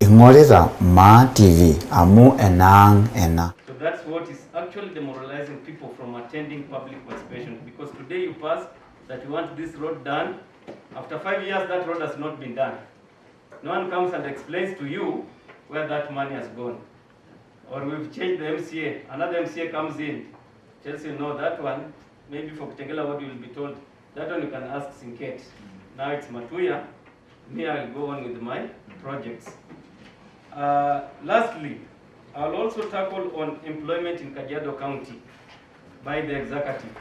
Ing'orita Maa TV amu enaang' ena. So that's what is actually demoralizing people from attending public participation, because today you pass that you want this road done. After 5 years, that road has not been done. No one comes and explains to you where that money has gone. Or we've changed the MCA. Another MCA comes in, tells you, "No, that one, maybe for Kitengela, what you will be told, that one you can ask Sinket. Now it's Matuya. Me, I'll go on with my projects." Lastly, I'll also tackle on employment in Kajiado County by the executive.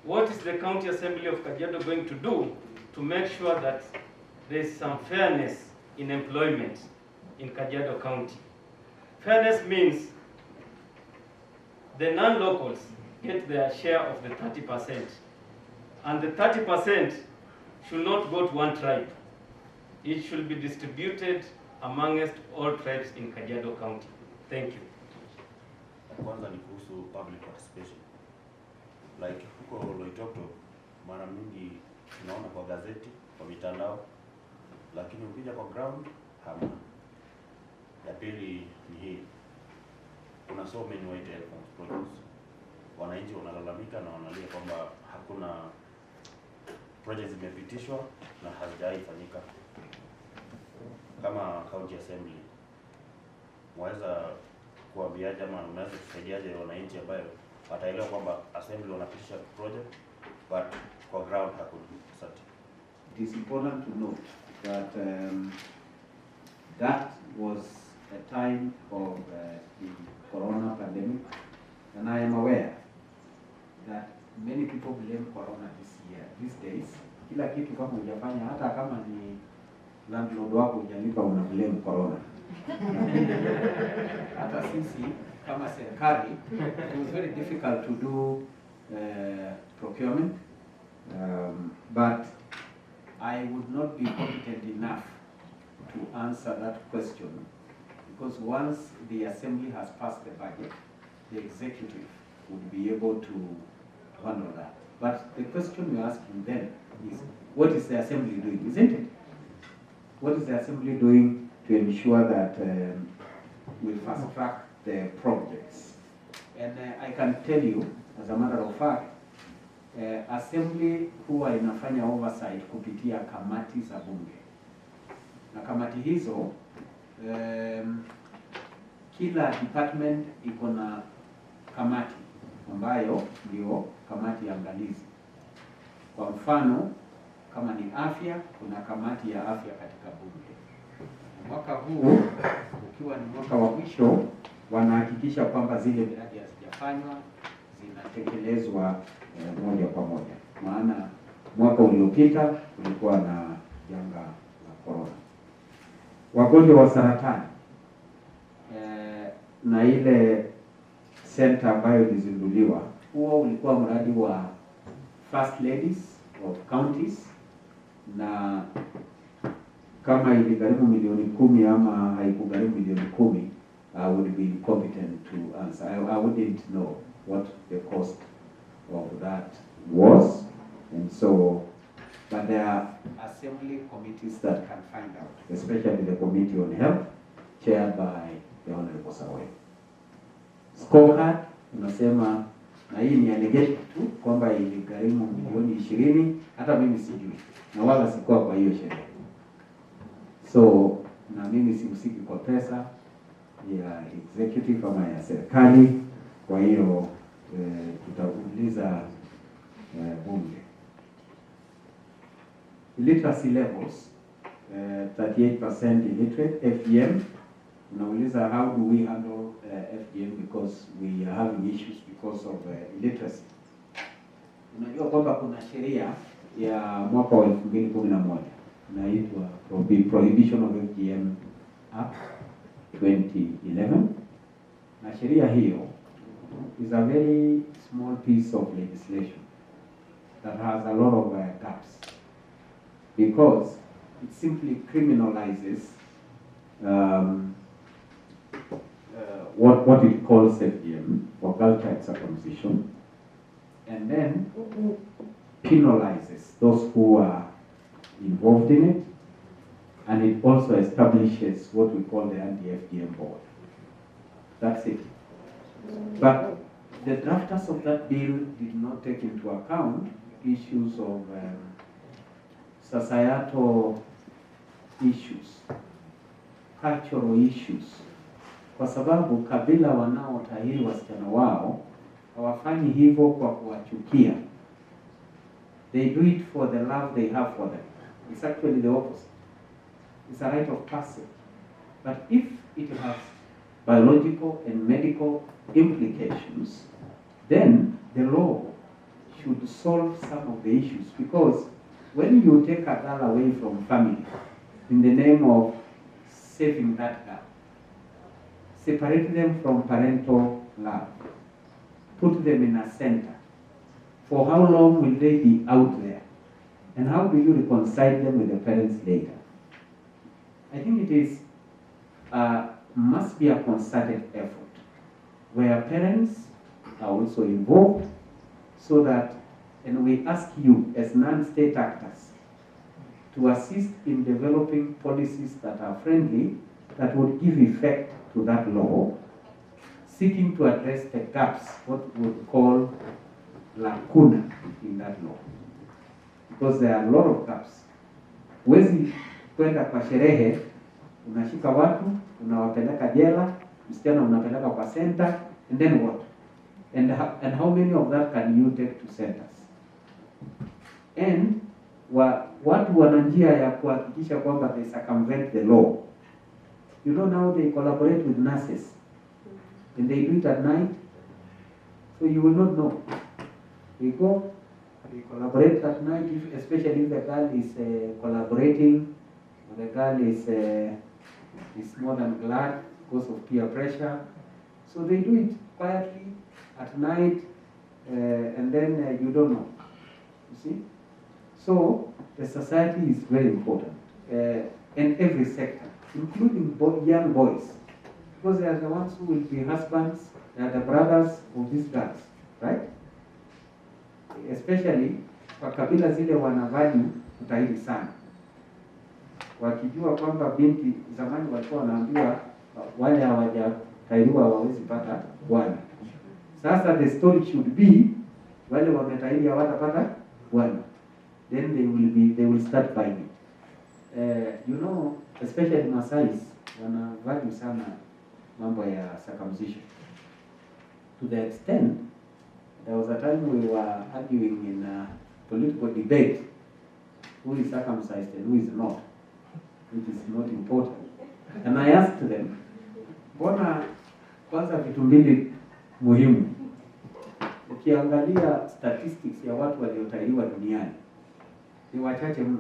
What is the County Assembly of Kajiado going to do to make sure that there's some fairness in employment in Kajiado County? Fairness means the non-locals get their share of the 30%. And the 30% should not go to one tribe. It should be distributed amongst all tribes in Kajiado County. Thank you. Kwanza ni kuhusu public participation. Like huko Loitoktok mara mingi tunaona kwa gazeti, kwa mitandao, lakini ukija kwa ground hamna. Ya pili ni hii, kuna so many white elephant projects. Wananchi wanalalamika na wanalia kwamba hakuna projects zimepitishwa na hazijawahi fanyika. Kama county assembly mwaweza kuambiaje ama unaweza kusaidiaje wananchi ambayo wataelewa kwamba assembly wanapitisha project but kwa ground hakuna? Asante. It is important to note that that was a time of the corona pandemic, and I am aware that many people blame corona this year, these days. Kila kitu kama hujafanya, hata kama ni landlord wako hujalipa, una blame corona. Hata sisi kama serikali, it was very difficult to do procurement, but I would not be competent enough to answer that question because once the assembly has passed the budget, the executive would be able to handle that. But the question you're asking then is, what is the assembly doing, isn't it? What is the assembly doing to ensure that we fast track the projects? And I can tell you, as a matter of fact, assembly huwa inafanya oversight kupitia kamati za bunge, na kamati hizo kila department iko na kamati ambayo ndio kamati ya angalizi. Kwa mfano kama ni afya, kuna kamati ya afya katika bunge. Mwaka huu ukiwa ni mwaka wa mwisho, wanahakikisha kwamba zile miradi hazijafanywa zinatekelezwa moja kwa moja, maana mwaka uliopita kulikuwa na janga la corona. Wagonjwa wa saratani na ile center ambayo ilizinduliwa, huo ulikuwa mradi wa First Ladies of counties, na kama iligharimu milioni 10 ama haikugharimu milioni 10, I would be incompetent to answer. I wouldn't know what the cost of that was, and so, but there are assembly committees that can find out, especially the Committee on Health, chaired by the Honorable Sawe. Scorecard unasema, na hii ni allegation tu kwamba iligharimu milioni 20, hata mimi sijui na wala sikuwa kwa hiyo sherehe, so na mimi sihusiki kwa pesa ya executive ama ya serikali. Kwa hiyo tutauliza bunge. Literacy levels, 38% illiterate. FGM, unauliza how do we handle FGM because we are having issues because of illiteracy. Unajua kwamba kuna sheria ya mwaka wa 2011 inaitwa Prohibition of FGM Act 2011, na sheria hiyo is a very small piece of legislation that has a lot of gaps because it simply criminalizes what it calls FGM, or girl child circumcision, and then penalizes those who are involved in it. And it also establishes what we call the anti-FGM board. That's it. But the drafters of that bill did not take into account issues of societal issues, cultural issues, kwa sababu kabila wanaotahiri wasichana wao hawafanyi hivyo kwa kuwachukia. They do it for the love they have for them. It's actually the opposite. It's a rite of passage. But if it has biological and medical implications, then the law should solve some of the issues, because when you take a girl away from family in the name of saving that girl, separate them from parental love, put them in a center. For how long will they be out there? And how do you reconcile them with the parents later? I think it is must be a concerted effort where parents are also involved, so that, and we ask you as non-state actors to assist in developing policies that are friendly, that would give effect to that law, seeking to address the gaps, what we would call lacuna in that law. Because there are a lot of gaps. Huwezi kwenda kwa sherehe, unashika watu, unawapeleka jela, msichana unapeleka kwa center, and then what? And how many of that can you take to centers? And watu wana njia ya kuhakikisha kwamba they circumvent the law. You know, now they collaborate with nurses, and they do it at night, so you will not know. They go, they collaborate at night, especially if the girl is collaborating, or the girl is more than glad because of peer pressure. So they do it quietly at night, and then you don't know. You see? So the society is very important in every sector, including young boys, because they are the ones who will be husbands, they are the brothers of these girls, right? Especially kwa kabila zile wana value kutahiri sana, wakijua kwamba binti, zamani walikuwa wanaambiwa wale hawajatahiriwa hawawezi pata bwana. Sasa the story should be wale wametahiri hawatapata bwana, then they will start buying it. Especially Masais wana value sana mambo ya circumcision, to the extent there was a time we were arguing in a political debate who is circumcised and who is not, which is not important. And I asked them, mbona kwanza vitu mbili muhimu. Ukiangalia statistics ya watu waliotahiriwa duniani ni wachache mno,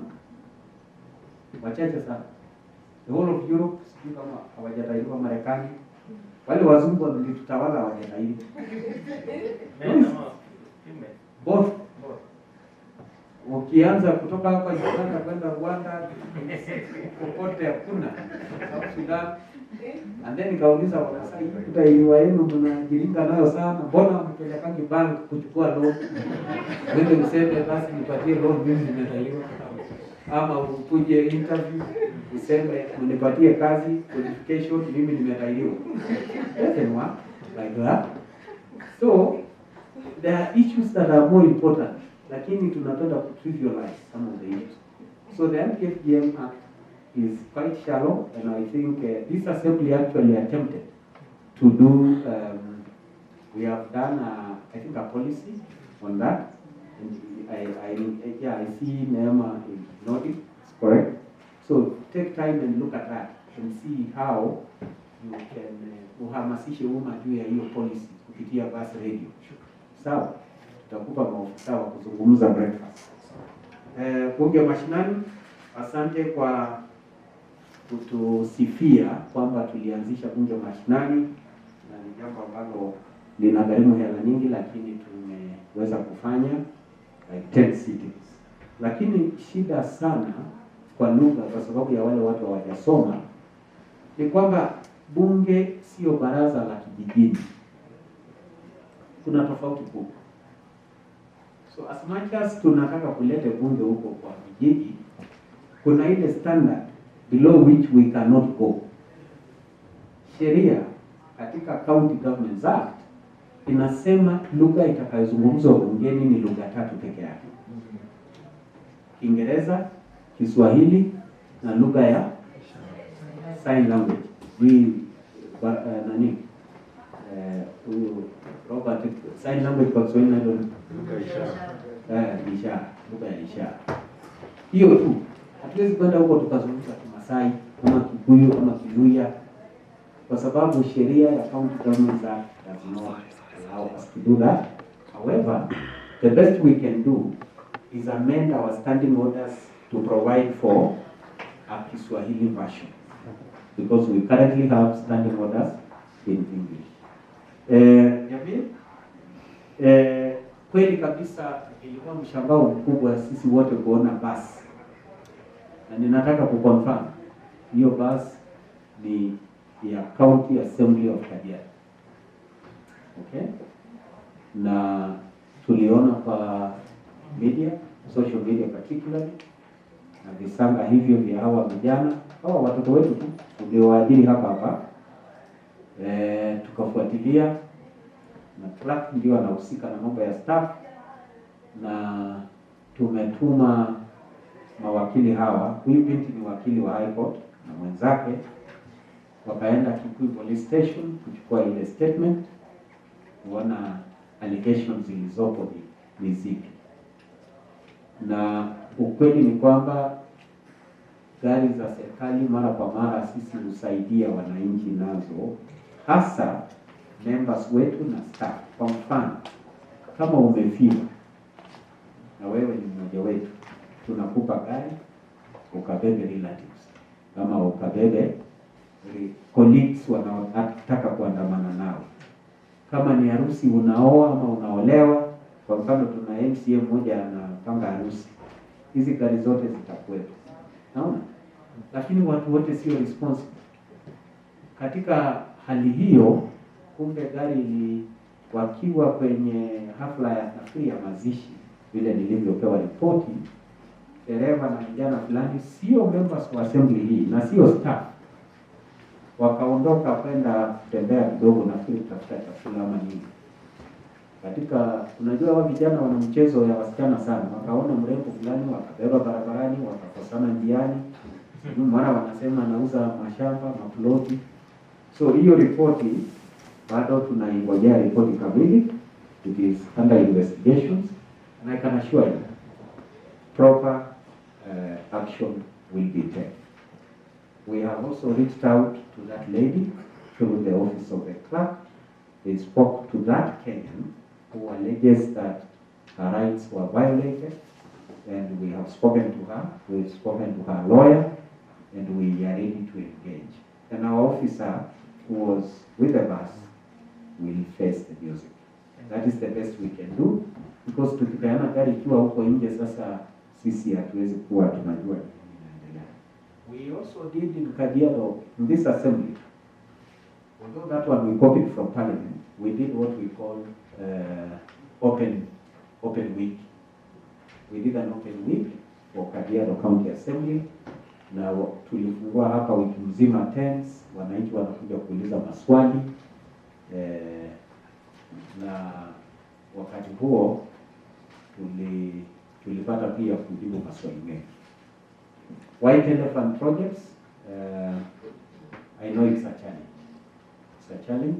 wachache sana. The whole of Europe sijui kama hawajatahiriwa. Marekani, wale wazungu walitutawala hawajatahiri. Men ama female? Both. Both. Ukianza kutoka hapa Uganda kwenda Rwanda, popote hakuna. South Sudan. And then nikauliza Wamasai, kutahiriwa yenu mnajiringa nayo sana, mbona mpelekangi bank kuchukua loan? Wewe useme basi nipatie loan, mimi nimetahiriwa. Ama ukuje interview useme unipatie kazi qualification, mimi nimetahiriwa. Doesn't work like that. So there are issues that are more important, lakini tunapenda ku trivialize some of the issues. So the Anti-FGM Act is quite shallow, and I think this assembly actually attempted to do, we have done, I think, a policy on that. And I see Neema is nodding, it's correct. So take time and look at that and see how you can uhamasishe umma juu ya hiyo policy kupitia bus radio. Sawa, tutakupa maofisa wa kuzungumza breakfast. Bunge mashinani, asante kwa kutusifia kwamba tulianzisha bunge mashinani, na ni jambo ambalo linagharimu hela nyingi, lakini tumeweza kufanya like 10 cities. Lakini shida sana kwa lugha, kwa sababu ya wale watu hawajasoma, ni kwamba bunge sio baraza la kijijini. Kuna tofauti kubwa. So as much as tunataka kuleta bunge huko kwa vijiji, kuna ile standard below which we cannot go. Sheria katika County Governments Act inasema lugha itakayozungumzwa bungeni ni lugha tatu peke yake: Kiingereza, Kiswahili na lugha ya sign language. Sijui nani, huyu Robert, sign language kwa Kiswahili inaitwa ishara, lugha ya ishara. Hiyo tu. Hatuwezi kwenda huko tukazungumza Kimasai ama Kikuyu ama Kiluya kwa sababu sheria ya County Governments Act does not allow us to do that. However, the best we can do is amend our standing orders to provide for a Kiswahili version, because we currently have standing orders in English. Jamil, kweli kabisa ilikuwa mshangao mkubwa sisi wote kuona basi, na ninataka kuconfirm hiyo basi ni ya County Assembly of Kajiado. Okay? Na tuliona kwa media, social media particularly, na visanga hivyo vya hawa vijana, hawa watoto wetu tu tuliowaajiri hapa hapa. Tukafuatilia na clerk ndio anahusika na mambo ya staff, na tumetuma mawakili hawa. Huyu binti ni wakili wa High Court na mwenzake wakaenda Kikuyu Police Station kuchukua ile statement, kuona allegations zilizopo ni zipi, na ukweli ni kwamba gari za serikali mara kwa mara sisi husaidia wananchi nazo, hasa members wetu na staff. Kwa mfano, kama umefiwa na wewe ni mmoja wetu, tunakupa gari ukabebe relatives ama ukabebe colleagues wanaotaka kuandamana nao. Kama ni harusi unaoa ama unaolewa, kwa mfano tuna MCA mmoja anapanga harusi, hizi gari zote zitakuwepo, naona. Lakini watu wote sio responsible katika hali hiyo. Kumbe gari ili wakiwa kwenye hafla ya nafikiri ya mazishi, vile nilivyopewa ripoti, dereva na vijana fulani sio members wa assembly hii na sio staff, wakaondoka kwenda kutembea kidogo, nafikiri kutafuta chakula ama nini. Katika unajua wa vijana wana mchezo ya wasichana sana, wakaona mrembo fulani wakabeba barabarani, wakakosana njiani, mara wanasema anauza mashamba maploti. So hiyo ripoti bado tunaingojea ripoti kamili, it is under investigations and I can assure you proper action will be taken. We have also reached out to that lady through the office of the clerk. They spoke to that Kenyan who alleges that her rights were violated, and we have spoken to her, we've spoken to her lawyer, and we are ready to engage. And our officer who was with the bus will face the music. That is the best we can do, because tukipeana gari ikiwa huko nje sasa sisi hatuwezi kuwa tunajua nini inaendelea. We also did in Kajiado, in this assembly, although that one we copied from Parliament, we did what we call open week. We did an open week for Kajiado County Assembly, na tulifungua hapa wiki mzima tents, wananchi wanakuja kuuliza maswali na wakati huo tulipata pia kujibu maswali mengi. White Elephant projects, I know it's a challenge. It's a challenge.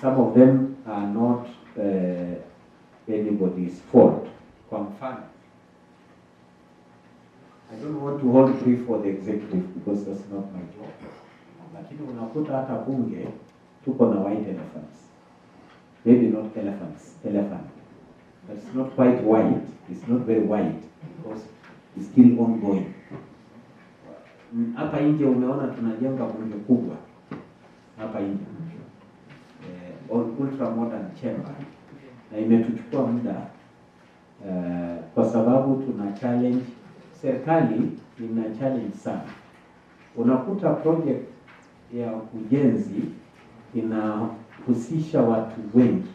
Some of them are not anybody's fault. Kwa mfano, I don't want to hold brief for the executive because that's not my job. Lakini unakuta hata bunge tuko na white elephants. Maybe not elephants, elephant. But it's not quite white. It's not very white because it's still ongoing. Hapa nje umeona tunajenga bunge kubwa hapa nje, ultra modern chamber, na imetuchukua muda kwa sababu tuna challenge, serikali ina challenge sana. Unakuta project ya ujenzi inahusisha watu wengi.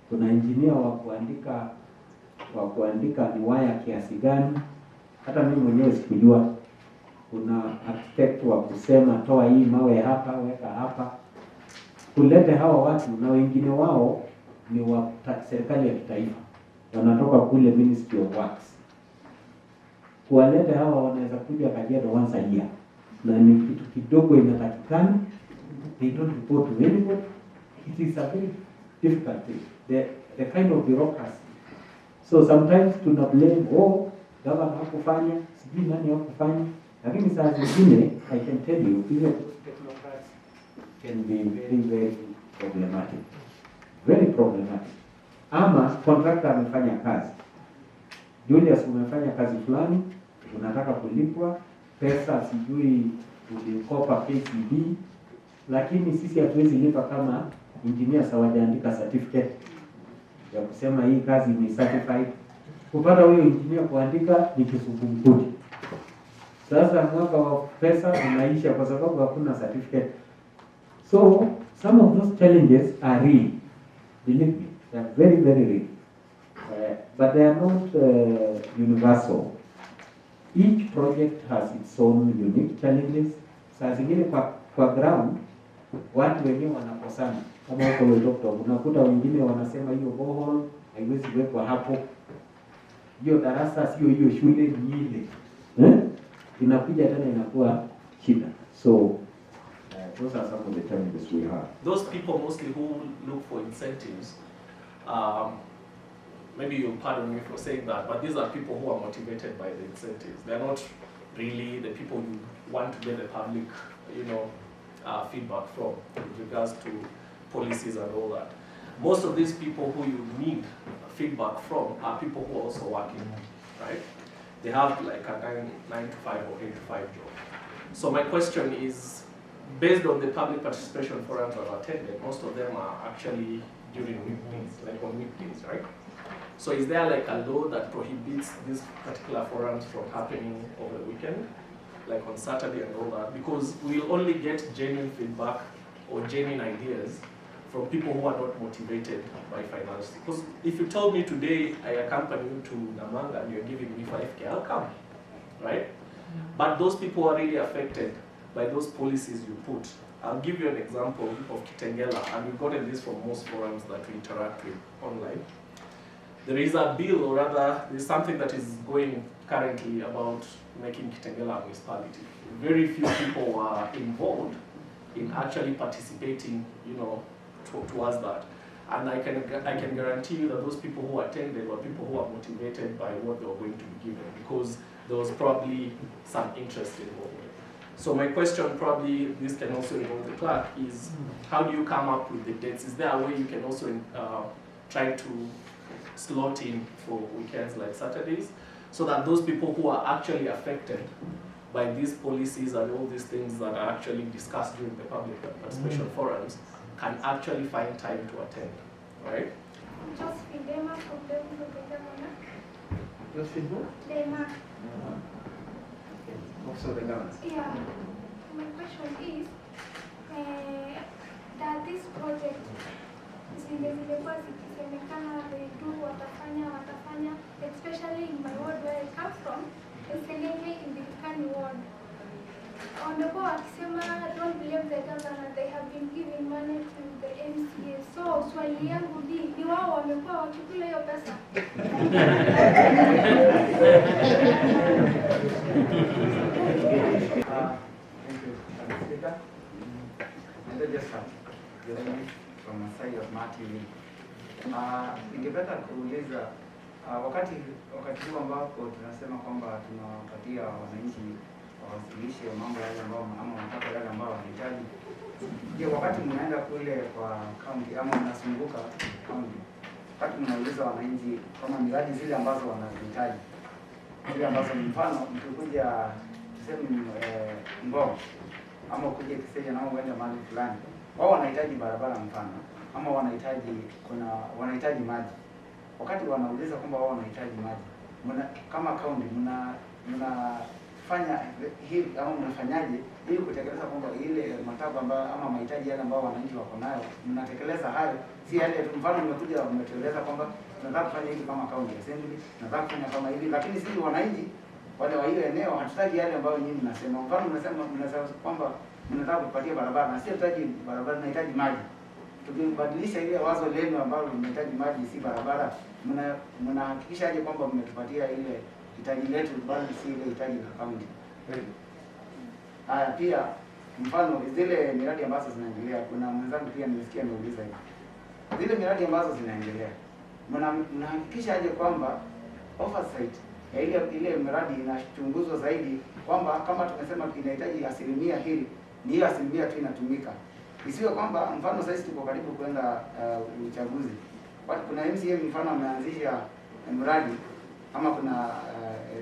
Kuna engineer wa kuandika ni waya kiasi gani, hata mimi mwenyewe sikujua. Kuna architect wa kusema toa hii mawe hapa, weka hapa, kulete hawa watu, na wengine wao ni wa serikali ya kitaifa, wanatoka kule Ministry of Works. Kuwalete hawa wanaweza kuja Kajiado once a year, na ni kitu kidogo inatakikana. They don't report to anybody. It is a very difficult thing, the kind of bureaucracy. So sometimes tuna blame, oh, governor hakufanya, sijui nani hakufanya, lakini saa zingine I can tell you even those technocrats can be very, very problematic, very problematic. Ama contractor amefanya kazi, Julius, umefanya kazi fulani, unataka kulipwa pesa, sijui ulikopa KCB, lakini sisi hatuwezi lipa kama engineers hawajaandika certificate ya kusema hii kazi ni certified. Kupata huyo engineer kuandika ni kizungumkuti. Sasa mwaka wa pesa unaisha kwa sababu hakuna certificate. So some of those challenges are real. Believe me, they are very, very real. But they are not universal. Each project has its own unique challenges. Saa zingine kwa ground watu wenyewe wanakosana, kama huko Loitoktok unakuta wengine wanasema hiyo borehole haiwezi wekwa hapo, hiyo darasa sio hiyo, shule ni ile, eh? Inakuja tena inakuwa shida. So those are some of the challenges we have. Those people mostly who look for incentives, maybe you'll pardon me for saying that, but these are people who are motivated by the incentives. They're not really the people you want to get the public feedback from with regards to policies and all that. Most of these people who you need feedback from are people who are also working, right? They have like a 9 to 5 or 8 to 5 job. So my question is, based on the public participation forums I've attended, most of them are actually during weekdays, like on weekdays, right? So is there like a law that prohibits these particular forums from happening over the weekend, like on Saturday and all that? Because we'll only get genuine feedback or genuine ideas from people who are not motivated by finance. Because if you told me today I accompany you to Namanga and you're giving me 5K, I'll come, right? But those people are really affected by those policies you put. I'll give you an example of Kitengela, and we've gotten this from most forums that we interact with online. There is a bill, or rather, there's something that is going currently about making Kitengela a municipality. Very few people were involved in actually participating towards that. And I can guarantee you that those people who attended were people who were motivated by what they were going to be given, because there was probably some interest involved. So my question, probably this can also involve the clerk, is how do you come up with the dates? Is there a way you can also try to slot in for weekends like Saturdays, so that those people who are actually affected by these policies and all these things that are actually discussed during the public participation forums can actually find time to attend, right? Josephine Dema from the the Governor. Josephine who? Dema. Okay. Also the governor. Yeah. My question is that this project zile zilikuwa zikisemekana they do watafanya, especially in my ward where I come from, Eselenkei Imbirikani ward, wamekuwa wakisema don't blame the governor, they have been giving money to the MCA. So swali yangu ni wao wamekuwa wakikula hiyo pesa? Thank you, Madam Speaker. Naitwa Josephat Jeremy from Masai of Ma TV. Ningependa kuuliza wakati huu ambapo tunasema kwamba tunawapatia wananchi wawasilishe mambo yale ambayo ama matakwa yale ambayo wanahitaji. Je, wakati mnaenda kule kwa county ama mnazunguka county, wakati mnauliza wananchi kama miradi zile ambazo wanazihitaji, zile ambazo ni mfano mkikuja tuseme Ngong ama ukuje Kiserian ama uende mahali fulani, wao wanahitaji barabara mfano, ama wanahitaji maji. Wakati wanauliza kwamba wao wanahitaji maji, kama county mnafanya hivi ama mnafanyaje ili kutekeleza kwamba ile matakwa ambayo ama mahitaji yale ambayo wananchi wako nayo mnatekeleza hayo, si yale tu. Mfano mmekuja mmetueleza kwamba tunataka kufanya hivi kama county assembly, tunataka kufanya kama hivi, lakini sisi wananchi wale wa hiyo eneo hatutaki yale ambayo nyinyi mnasema. Mfano mnasema kwamba mnataka kupatia barabara, na sisi hatutaki barabara, tunahitaji maji. Tukibadilisha ile wazo lenu ambalo mnahitaji maji si barabara, mnahakikisha aje kwamba mmetupatia ile hitaji letu bali si ile hitaji la kaunti? Haya, pia mfano zile miradi ambazo zinaendelea, kuna mwenzangu pia nimesikia ameuliza hivi. Zile miradi ambazo zinaendelea, mnahakikisha aje kwamba oversight ya ile miradi inachunguzwa zaidi, kwamba kama tumesema inahitaji asilimia hili, ni hiyo asilimia tu inatumika. Isiwe kwamba mfano sasa tuko karibu kwenda uchaguzi. Kuna MCA mfano ameanzisha mradi ama kuna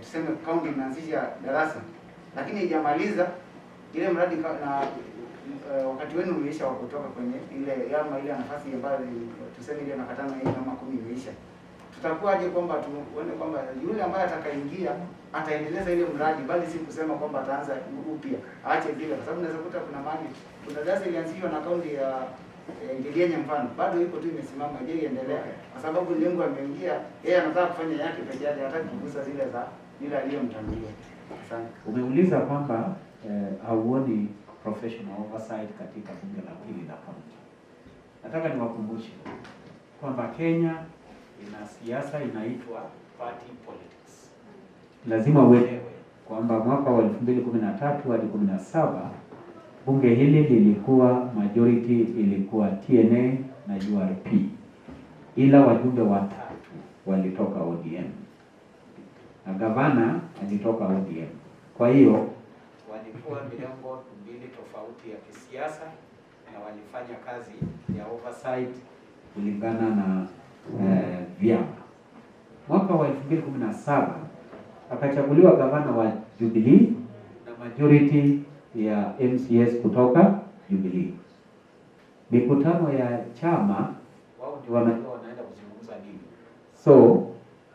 tuseme county imeanzisha darasa, lakini haijamaliza ile mradi na wakati wenu umeisha wa kutoka kwenye ile ama ile nafasi ambayo tuseme ile miaka 5 ama 10 imeisha. Tutakuwaje kwamba tuone kwamba yule ambaye atakaingia ataendeleza ile mradi, bali si kusema kwamba ataanza upya aache vile, kwa sababu unaweza kuta kuna mali, kuna darasa ilianzishwa na kaunti ya Ngelienye mfano, bado iko tu imesimama, je iendelea? Kwa sababu lengo ameingia yeye anataka kufanya yake peke yake, hataki kugusa zile za yule aliyemtangulia. Asante. Umeuliza kwamba hauoni professional oversight katika bunge la pili la kaunti. Nataka niwakumbushe kwamba Kenya ina siasa inaitwa party politics. Lazima uelewe kwamba mwaka wa 2013 hadi 17 bunge hili lilikuwa majority ilikuwa TNA na URP, ila wajumbe watatu walitoka ODM na gavana alitoka ODM. Kwa hiyo walikuwa mirengo mbili tofauti ya kisiasa na walifanya kazi ya oversight kulingana na vyama. Mwaka wa 2017 akachaguliwa gavana wa Jubilee na majority ya MCS kutoka Jubilee. Mikutano ya chama wao ndio wanajua wanaenda kuzungumza nini. So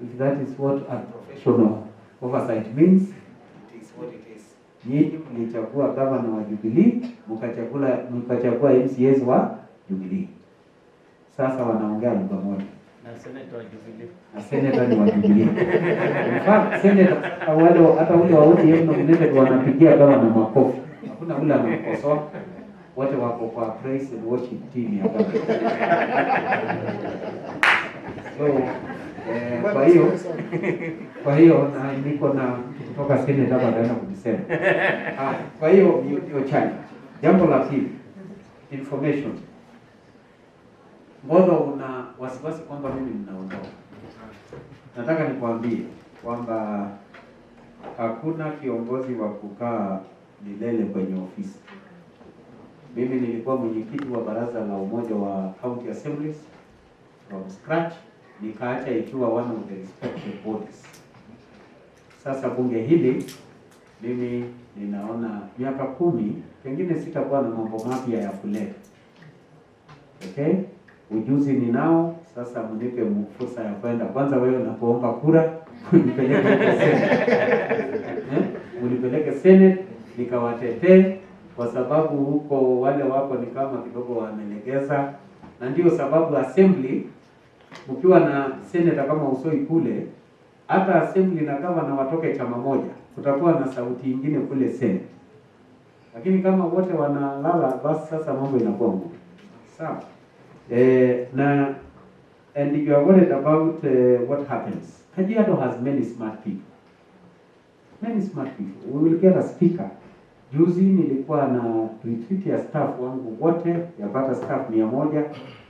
if that is what a professional oversight means, it is what it is. Nyinyi mlichagua gavana wa Jubilee, mkachagua MCS wa Jubilee. Sasa wanaongea lugha moja. Na senator wa Jubilee. Na senator ni wa Jubilee. In fact, senator wale hata ule wa ODM nominated wanapigia gavana makofi. Hakuna ule anamkosoa. Wote wako kwa praise and worship team ya gavana. So kwa hiyo na niko na mtu kutoka Senate hapa ataenda kujisema. Kwa hiyo hiyo challenge. Jambo la pili, information. Mbona una wasiwasi kwamba mimi ninaondoka? Nataka nikwambie kwamba hakuna kiongozi wa kukaa milele kwenye ofisi. Mimi nilikuwa mwenyekiti wa baraza la umoja wa county assemblies from scratch, nikaacha ikiwa one of the respected bodies. Sasa bunge hili mimi ninaona miaka 10 pengine sitakuwa na mambo mapya ya kuleta. Okay? Ujuzi ninao, sasa mnipe fursa ya kwenda. Kwanza wewe unapoomba kura, unipeleke Senate. Unipeleke Senate nikawatetee, kwa sababu huko wale wako ni kama kidogo wamelegeza, na ndio sababu assembly mkiwa na senator kama Usoi kule, hata assembly na gavana watoke chama moja, kutakuwa na sauti nyingine kule Senate. Lakini kama wote wanalala, basi sasa mambo inakuwa ngumu. Sawa. Na and you are worried about what happens. Kajiado has many smart people. Many smart people. We will get a speaker. Juzi nilikuwa na retreat ya staff wangu wote, yapata staff 100,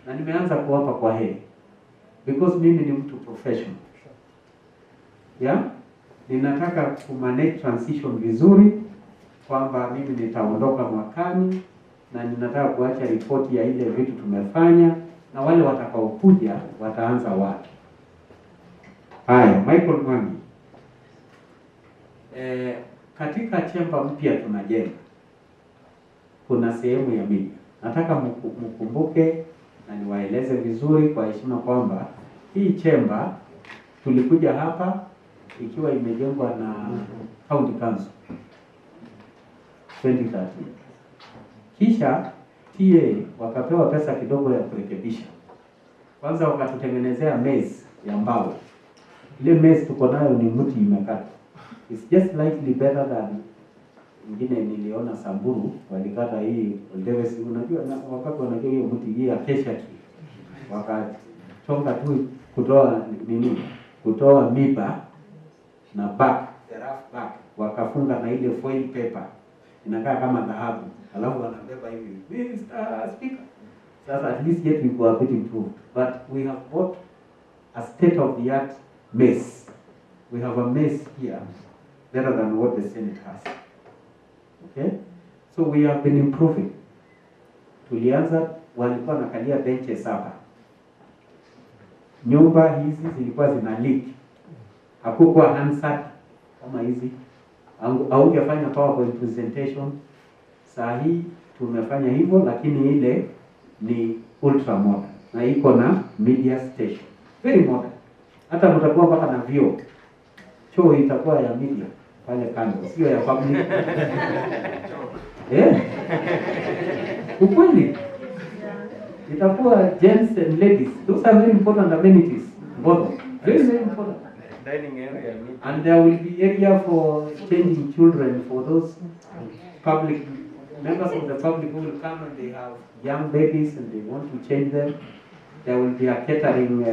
na nimeanza kuwapa kwa heri. Because mimi ni mtu professional. Yeah? Ninataka kumanage transition vizuri, kwamba mimi nitaondoka mwakani na ninataka kuacha ripoti ya ile vitu tumefanya, na wale watakaokuja wataanza wapi. Haya, Michael Mwangi. Katika chemba mpya tunajenga, kuna sehemu ya media. Nataka mkumbuke na niwaeleze vizuri kwa heshima kwamba hii chemba tulikuja hapa ikiwa imejengwa na County Council 2013. Kisha TA wakapewa pesa kidogo ya kurekebisha. Kwanza wakatutengenezea meza ya mbao. Ile meza tuko nayo ni mti imekata. It's just slightly better than ingine niliona Samburu walikata hii Oldevesi, unajua na wakati wanajua hiyo mti hii acacia tree, wakachonga tu kutoa nini, kutoa miba na bark, the rough bark, wakafunga na ile foil paper inakaa kama dhahabu, alafu wanabeba hivi, Mr. Speaker. Sasa at least yet we go a bit improved, but we have bought a state of the art mace. We have a mace here better than what the Senate has. Okay? So we have been improving. Tulianza walikuwa wanakalia benches hapa. Nyumba hizi zilikuwa zina leak. Hakukuwa Hansard kama hizi. Haungefanya PowerPoint presentation. Saa hii tumefanya hivyo, lakini ile ni ultra modern na iko na media station. Very modern. Hata mtakuwa mpaka na vyoo. Choo itakuwa ya media pale kando, sio ya public. Eh? Ukweli. Itakuwa gents and ladies. Those are very important amenities. Both. Very, very important. Dining area. Meeting. And there will be area for changing children for those public members of the public who will come and they have young babies and they want to change them. There will be a catering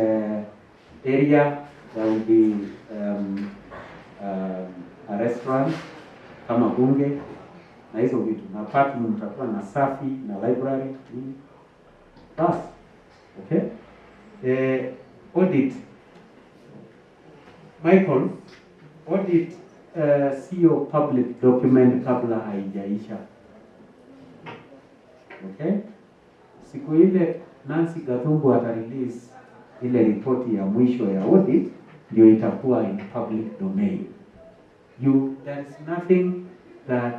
area. There will be a restaurant kama bunge na hizo vitu, na parking mtakuwa na safi na library nini. Bas, okay. Audit Michael, audit sio public document kabla haijaisha. Okay? Siku ile Nancy Gathungu ata release ile ripoti ya mwisho ya audit ndio itakuwa in public domain. There is nothing that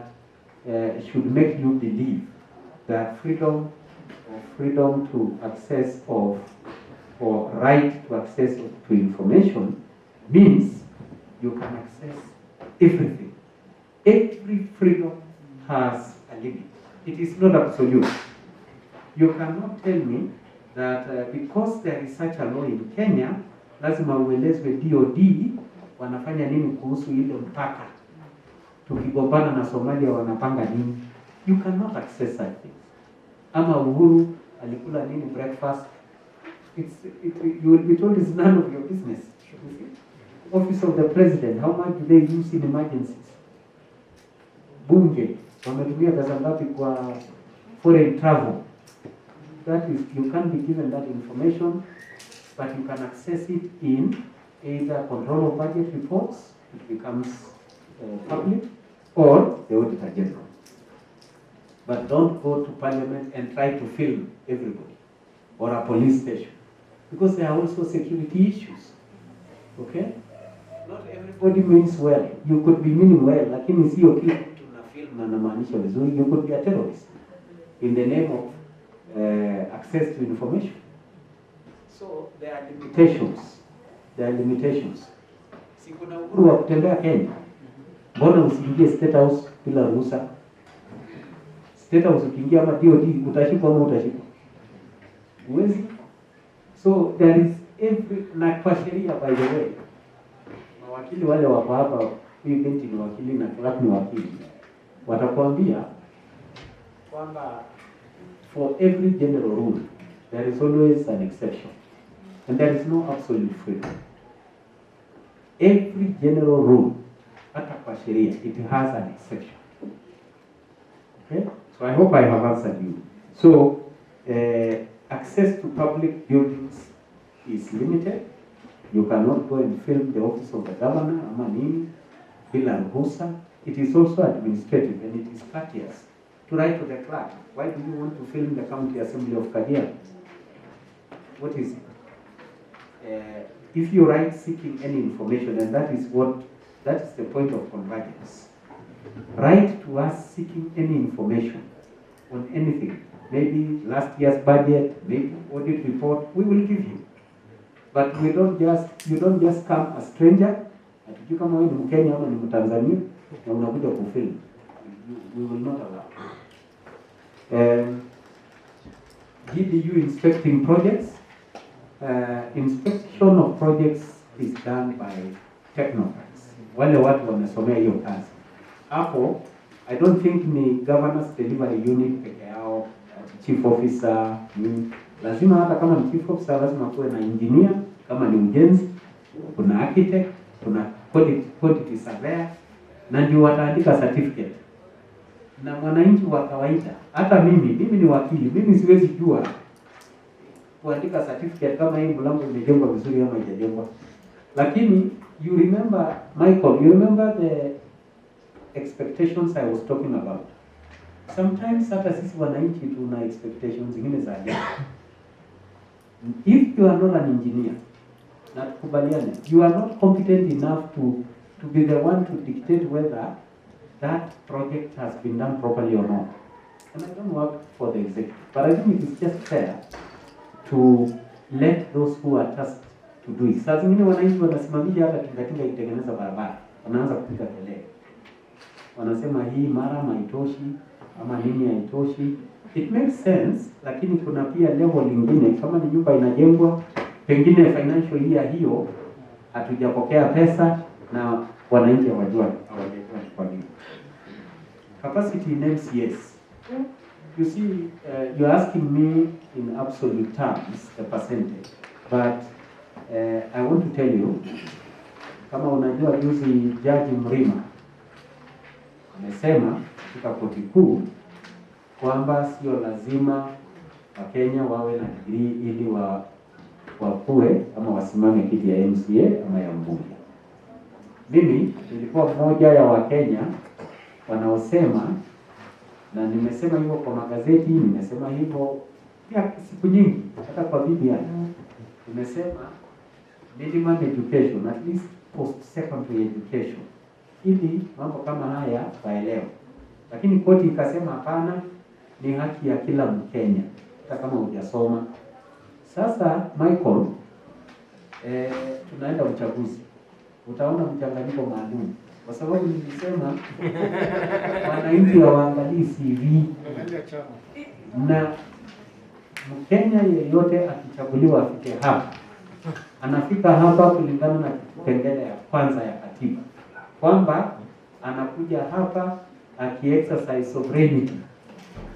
should make you believe that freedom to access of or right to access to information means you can access everything. Every freedom has a limit. It is not absolute. You cannot tell me that because there is such a law in Kenya, lazima uelezwe DOD wanafanya nini kuhusu ile mpaka. Tukigombana na Somalia wanapanga nini? You cannot access such things. Ama Uhuru alikula nini breakfast? You will be told it's none of your business. You see? Office of the President, how much do they use in emergencies? Bunge, wametumia pesa ngapi kwa foreign travel? That is, you can't be given that information, but you can access it in either control of budget reports, it becomes public, or the Auditor General. But don't go to Parliament and try to film everybody, or a police station, because there are also security issues. Okay? Not everybody means well. You could be meaning well, lakini sio kila mtu na film na anamaanisha vizuri. You could be a terrorist in the name of access to information. So there are limitations. There are limitations. Si kuna uhuru wa kutembea Kenya? Mbona usiingie State House bila ruhusa? State House ukiingia ama DOD utashikwa ama utashikwa? Huwezi. So there is every, na kwa sheria, by the way, mawakili wale wako hapa, huyu binti ni wakili na clerk ni wakili, watakwambia kwamba for every general rule there is always an exception and there is no absolute freedom. Every general rule, hata kwa sheria, it has an exception. Okay? So I hope I have answered you. So access to public buildings is limited. You cannot go and film the office of the governor ama nini bila ruhusa. It is also administrative and it is courteous to write to the clerk. Why do you want to film the County Assembly of Kajiado? What is it? If you write seeking any information, and that is the point of convergence. Write to us seeking any information on anything. Maybe last year's budget, maybe audit report, we will give you. But we don't just, you don't just come a stranger, hatujui kama wewe ni Mkenya ama ni Mtanzania, na unakuja kufilm. We will not allow. GDU inspecting projects. Inspection of projects is done by technocrats. wale watu wamesomea hiyo kazi. Hapo I don't think ni governors delivery unit peke yao, chief officer ni lazima, hata kama ni chief officer lazima kuwe na engineer, kama ni ujenzi, kuna architect, kuna quantity surveyor, na ndio wataandika certificate. Na mwananchi wa kawaida, hata mimi ni wakili, mimi siwezi jua kuandika certificate kama hii mlango imejengwa vizuri ama haijajengwa. Lakini you remember, Michael, you remember the expectations I was talking about. Sometimes hata sisi wananchi tuna expectations zingine za ajabu. If you are not an engineer, na tukubaliane, you are not competent enough to be the one to dictate whether that project has been done properly or not. And I don't work for the executive, but I think it is just fair to let those who are tasked to do it. Saa zingine wananchi wanasimamisha hata tingatinga itengeneza barabara, wanaanza kupiga kelele, wanasema hii mara haitoshi ama nini haitoshi. It makes sense, lakini kuna pia level lingine, kama ni nyumba inajengwa, pengine financial year hiyo hatujapokea pesa na wananchi hawajajua ni kwa nini. Capacity in MCAs. You see, you're asking me in absolute terms the percentage, but I want to tell you, kama unajua juzi Jaji Mrima amesema katika koti kuu kwamba sio lazima Wakenya wawe na degree ili wakue ama wasimame kiti ya MCA ama ya mbunge. Mimi nilikuwa mmoja ya Wakenya wanaosema, na nimesema hivyo kwa magazeti, nimesema hivyo pia siku nyingi, hata kwa BBI nimesema minimum education, at least post secondary education, ili mambo kama haya waelewe. Lakini koti ikasema hapana, ni haki ya kila Mkenya hata kama hujasoma. Sasa Michael, tunaenda uchaguzi, utaona mchanganyiko maalum, kwa sababu nilisema wananchi hawaangalii CV na Mkenya yeyote akichaguliwa afike hapa, anafika hapa kulingana na kipengele ya kwanza ya katiba kwamba anakuja hapa aki-exercise sovereignty,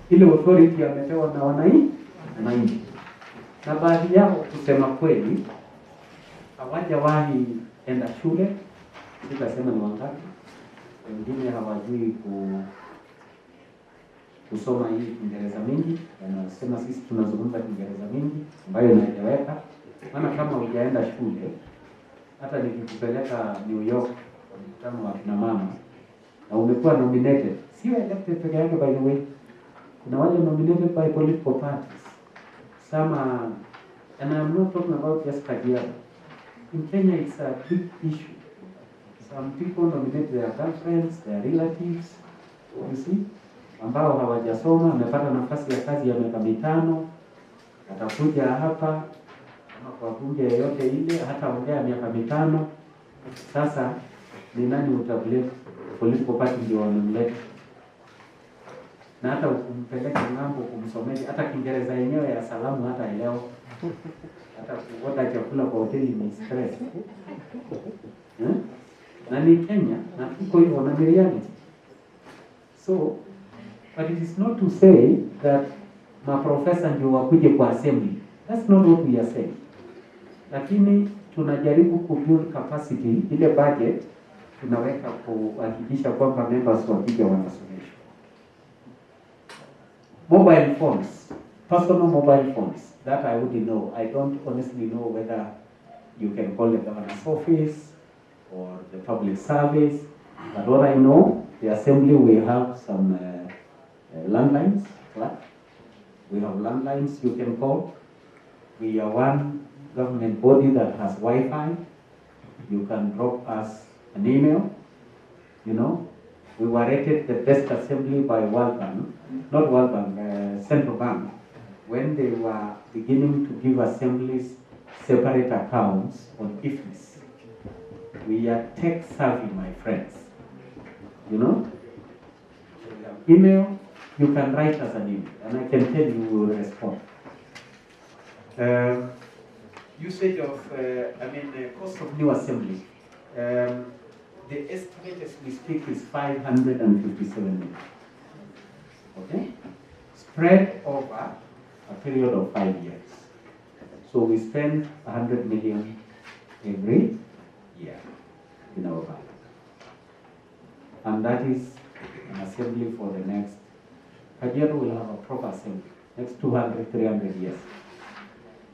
ile authority amepewa na wananchi. Na baadhi yao kusema kweli hawajawahi enda shule, sitasema ni wangapi, wengine hawajui kusoma hii Kiingereza mingi, wanasema sisi tunazungumza Kiingereza mingi ambayo inaeleweka. Maana kama hujaenda shule, hata nikikupeleka New York kwa mkutano wa kina mama na umekuwa nominated, sio elected peke yake by the way, kuna wale nominated by political parties. Some are, and I'm not talking about just Kajiado. In Kenya it's a big issue. Some people nominate their girlfriends, their relatives, you see, ambao hawajasoma, amepata nafasi ya kazi ya miaka 5, atakuja hapa ama kwa bunge yoyote ile, hata ongea miaka 5. Sasa ni nani utablame? Political party ndio wamemleta, na hata ukumpeleke ng'ambo kumsomesha, hata Kiingereza yenyewe ya salamu hata elewa, hata kuorder chakula kwa hoteli ni stress eh? Na ni Kenya na tuko hivyo na ni reality. So but it is not to say that maprofesa ndio wakuje kwa assembly. That's not what we are saying. Lakini tunajaribu ku build capacity, ile budget tunaweka kuhakikisha kwamba members wakija wanasomeshwa. Mobile phones, personal mobile phones, that I wouldn't know. I don't honestly know whether you can call the governor's office or the public service, but what I know, the assembly will have some landlines, right? We have landlines you can call. We are one government body that has Wi-Fi. You can drop us an email. We were rated the best assembly by World Bank, not World Bank, Central Bank, when they were beginning to give assemblies separate accounts on IFMIS. We are tech savvy, my friends. We have email, you can write us an email, and I can tell you we will respond. Usage of, I mean, the cost of new assembly. The estimate as we speak is 557 million. Okay? Spread over a period of 5 years. So we spend 100 million every year in our budget. And that is an assembly for the next, Kajiado will have a proper assembly, next 200, 300 years.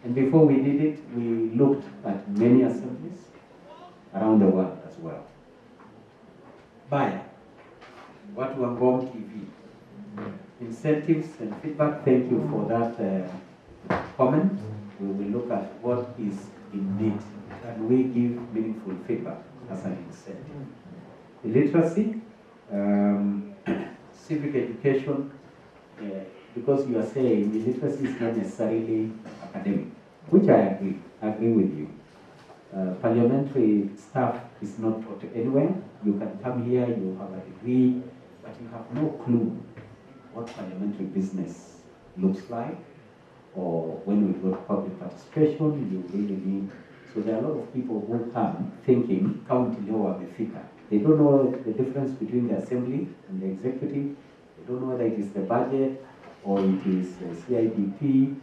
And before we did it, we looked at many assemblies around the world as well. Baya, watu wa Ngong TV. Incentives and feedback, thank you for that comment. We will look at what is in need and we give meaningful feedback as an incentive. Illiteracy, civic education, because you are saying illiteracy is not necessarily academic, which I agree with you. Parliamentary staff is not taught anywhere. You can come here, you have a degree, but you have no clue what parliamentary business looks like, or when we go to public participation, you really need. So there are a lot of people who come thinking county leo wamefika. They don't know the difference between the assembly and the executive. They don't know whether it is the budget or it is CIDP.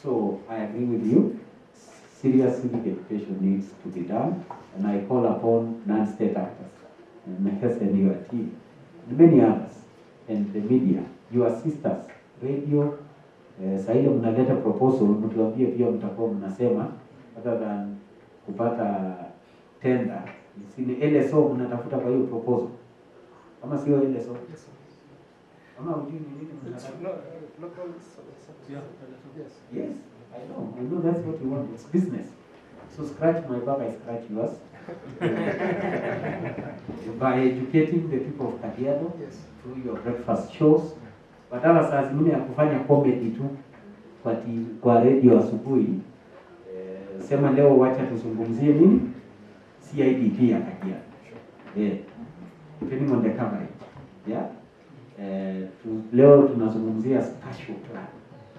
So I agree with you. Serious civic education needs to be done, and I call upon non-state actors, and your team, and many others, and the media, your sisters, radio. Saa ile mnaleta proposal, mtuambie pia mtakuwa mnasema, other than kupata tender, si ni LSO mnatafuta kwa hiyo proposal, kama sio LSO? Ama hujui ni nini mnatafuta? Yes. I know that's what you want. It's business. So scratch my back, I scratch yours. By educating the people of Kajiado, yes, through your breakfast shows. Badala saa zingine ya kufanya comedy tu kwa radio asubuhi, sema leo wacha tuzungumzie nini? CIDP ya Kajiado. Yeah. Depending on the coverage. Yeah? Leo tunazungumzia spatial plan.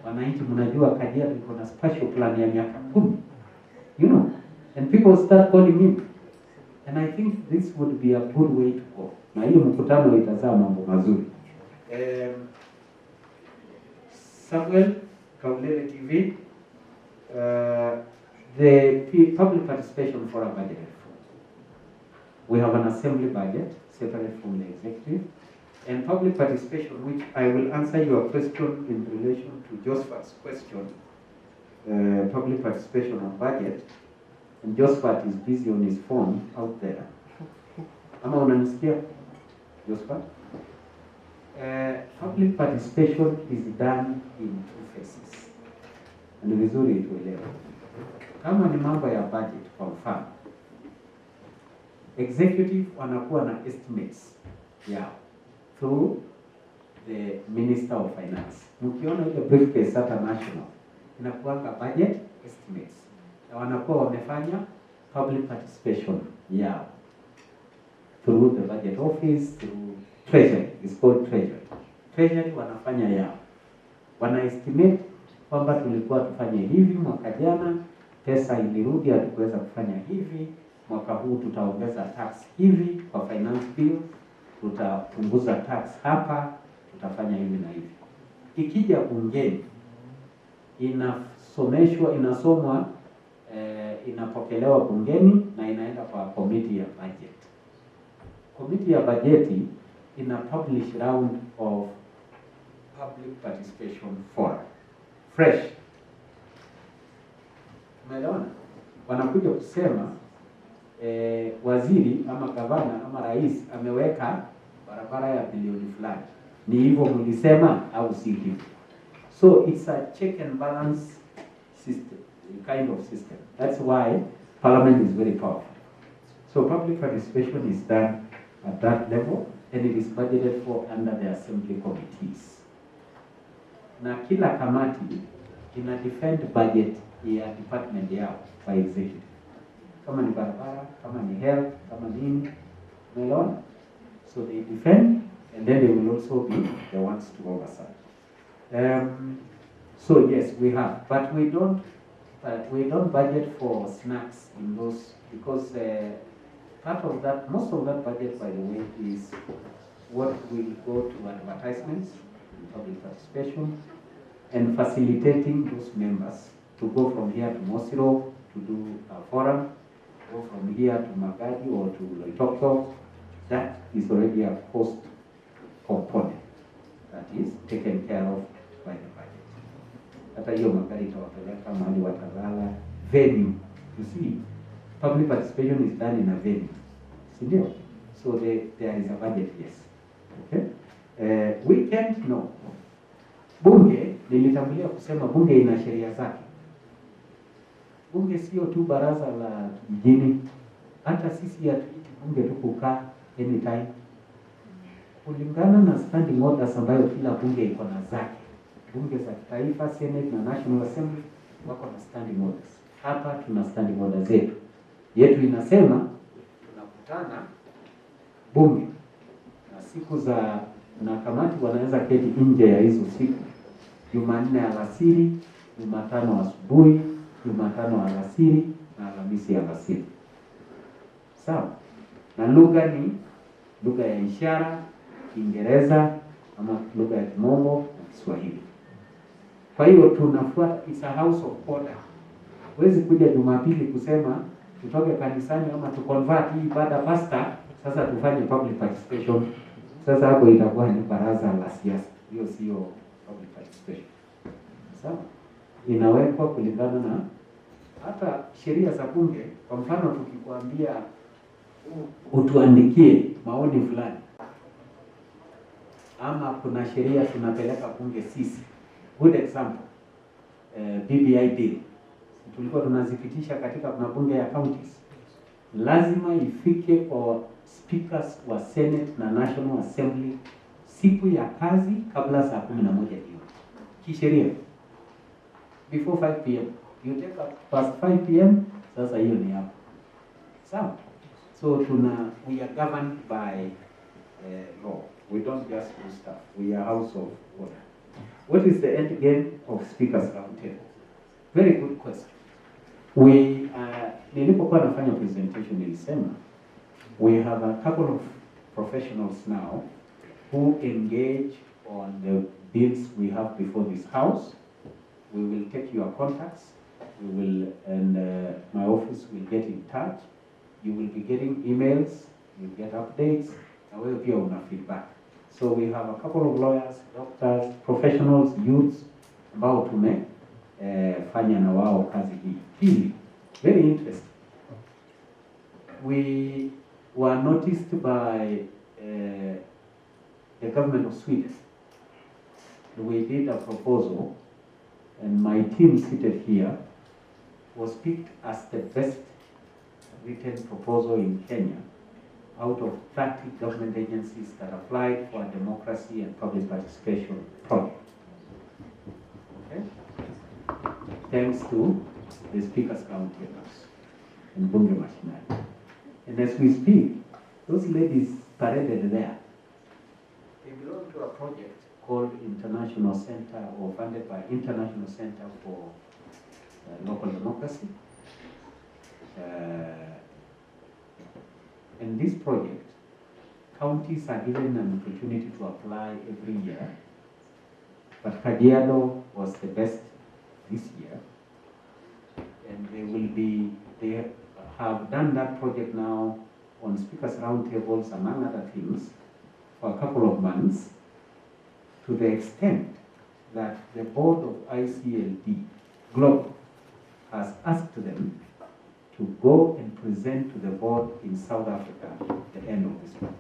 Wananchi mnajua Kajiado iko na spatial plan ya miaka 10. You know, and people start calling in. And I think this would be a good way to go. Na hiyo mkutano itazaa mambo mazuri. Samuel, Kaulele TV, the public participation for a budget reform. We have an assembly budget separate from the executive. And public participation, which I will answer your question in relation to Josphat's question, public participation on budget. And Josphat is busy on his phone out there. Ama unanisikia, Josphat? Public participation is done in two phases. Ni vizuri tuelewe. Kama ni mambo ya budget kwa mfano, executive wanakuwa na estimates yao through the Minister of Finance. Mkiona ile briefcase hata national, inakuanga budget estimates. Na wanakuwa wamefanya public participation yao through the budget office, through Treasury. It's called Treasury. Treasury wanafanya yao. Wana estimate kwamba tulikuwa tufanye hivi mwaka jana, pesa ilirudi hatukuweza kufanya hivi, mwaka huu tutaongeza tax hivi kwa finance bill, tutapunguza tax hapa, tutafanya hivi na hivi. Ikija bungeni inasomeshwa, inasomwa, inapokelewa bungeni na inaenda kwa committee ya budget. Committee ya bajeti ina publish round of public participation forum. Fresh. Umeelewana? Wanakuja kusema waziri ama gavana ama rais ameweka barabara ya bilioni fulani. Ni hivyo mlisema au si hivyo? So it's a check and balance system, kind of system. That's why parliament is very powerful. So public participation is done at that level and it is budgeted for under the assembly committees. Na kila kamati ina defend budget ya department yao by executive. Kama ni barabara, kama ni health, kama nini, umeelewana? So they defend and then they will also be the ones to oversight. So yes, we have, but we don't budget for snacks in those because Part of that, most of that budget, by the way, is what will go to advertisements, public participation, and facilitating those members to go from here to Mosiro to do a forum, go from here to Magadi or to Loitoktok. That is already a cost component that is taken care of by the budget. Hata hiyo magari itawapeleka mahali watalala, venue. You see, public participation is done in a venue. Si ndio? So there is a budget, yes. Okay? Weekend, no. Bunge, nilitangulia kusema bunge ina sheria zake. Bunge sio tu baraza la kijijini. Hata sisi hatuiti bunge tu kukaa anytime. Kulingana na standing orders ambayo kila bunge iko na zake. Bunge za kitaifa, Senate na National Assembly wako na standing orders. Hapa tuna standing orders zetu. Yetu inasema tunakutana bunge na siku za na kamati wanaweza keti nje ya hizo siku. Jumanne alasiri, Jumatano asubuhi, Jumatano alasiri na Alhamisi alasiri. Sawa? Na lugha ni lugha ya ishara, Kiingereza ama lugha ya Kimombo na Kiswahili. Kwa hiyo tunafuata, it's a house of order. Huwezi kuja Jumapili kusema tutoke kanisani ama tu convert hii ibada pastor, sasa tufanye public participation. Sasa hapo itakuwa ni baraza la siasa. Hiyo sio public participation. Sawa? Inawekwa kulingana na hata sheria za bunge. Kwa mfano tukikwambia utuandikie maoni fulani, ama kuna sheria tunapeleka bunge sisi. Good example, BBI bill tulikuwa tunazipitisha katika mabunge ya counties, lazima ifike kwa speakers wa Senate na National Assembly siku ya kazi kabla saa 11 jioni kisheria, before 5 p.m. You take up past 5 p.m. Sasa hiyo ni hapo. Sawa? So we are governed by law. We don't just do stuff. We are house of order. What is the end game of Speakers Roundtable? Very good question. We nilipokuwa nafanya presentation nilisema we have a couple of professionals now who engage on the bills we have before this house. We will take your contacts. We will, and my office will get in touch. You will be getting emails, you'll get updates, na wewe pia una feedback. So we have a couple of lawyers, doctors, professionals, youths ambao tume fanya na wao kazi hii. Pili, very interesting. We were noticed by the government of Sweden. We did a proposal, and my team seated here was picked as the best written proposal in Kenya out of 30 government agencies that applied for a democracy and public participation project. Okay? Thanks to the Speakers Roundtables and Bunge Mashinani. And as we speak, those ladies paraded there. They belong to a project called International Center, or funded by International Center for Local Democracy. In this project, counties are given an opportunity to apply every year, but Kajiado was the best this year, and they have done that project now on Speakers Roundtables, among other things, for a couple of months, to the extent that the board of ICLD Global has asked them to go and present to the board in South Africa at the end of this month.